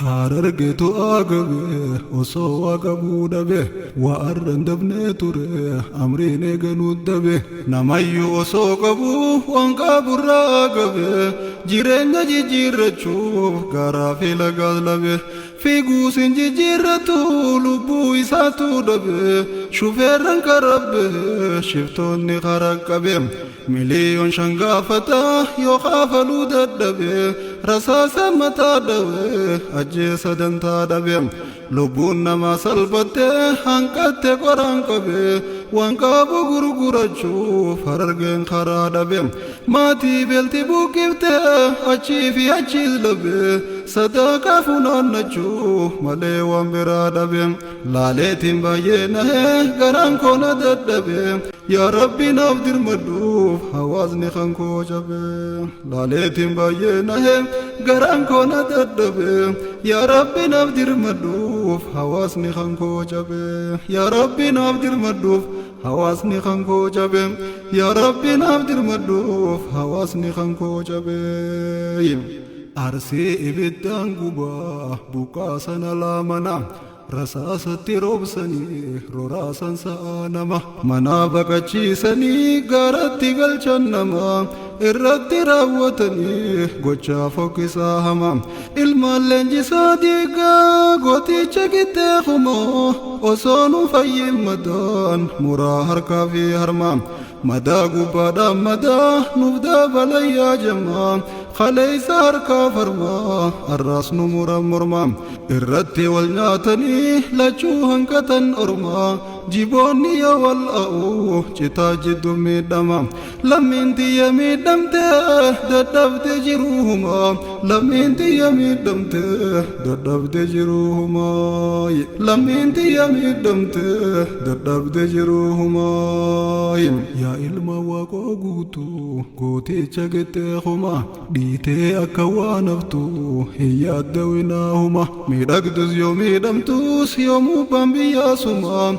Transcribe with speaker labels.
Speaker 1: Harargeetu agabe osoo waa qabuu dhabe, waa arran dabnee ture amriin eeganuu dabe. Namayyuu osoo qabu waan qaburraa agabe, jireenya jijjiirrachuuf garaa fi lagaas labe. Fiiguus hin jijjiirratu, lubbuu isaatu dhabe. Shufeerran karabbe, shiftoonni karaa qabe. 5 miliyoon gaafata, yoo kaafaluu dadhabe. Rasaasa mataa dhawe, ajjeesa dantaa dhabe. Lubbuun namaa salphatte, hanqatte qoraan qabe. Waan qabu gurgurachuuf Harargeen karaa dhabe. Maatii beelti buqqifte, achii fi achiis dhabe. Sadaqaa funaannachuu malee waan biraa dhabe. Laaleetiin baay'ee nahee, garaan koo na dadhabe. Yaa Rabbi, naaf dirmadhuuf, hawaasni kan koo cabe. Laaleetiin baay'ee nahee, garaan koo na dadhabe. Yaa Rabbi, naaf dirmadhuuf, hawaasni kan koo cabe. Yaa Rabbi, naaf dirmadhuuf, hawaasni kan koo cabe. Yaa Rabbi, naaf dirmadhuuf, hawaasni kan koo cabe. Arsii ibiddaan gubaa buqqaasan alaamana. Rasaasatti roobsanii roraasan sa'a nama. Manaa baqachiisanii gaaratti galchan nama. Irratti raawwatanii gochaa fokkisaa hama. Ilmaan leenjisaa diigaa gooticha qixxee kumoo, osoo nu fayyin madaan muraa harkaa fi harma. Madaa gubbaadhaan madaa nuuf dabalayyaa jemmaa. Kaleessa harkaa farmaa, arraas nu muran morma. Irratti wal nyaatanii lachuu hanqatan ormaa. Jiboonni yoo wal a'u, citaa jiddu miidhama. Lammiin tiyya miidhamte, dadhabde jiruhuma. Lammiin tiyya miidhamte, dadhabde jiruhuma. Lammiin tiyya miidhamte, dadhabde jiruhuma. Yaa ilma Waaqoo Guutuu gooticha qixxee kuma, dhiitee akka waan haftu hin yaaddawinaahuma. Miidhagdus yoo miidhamtus, yoomuu baan biyyaa suma.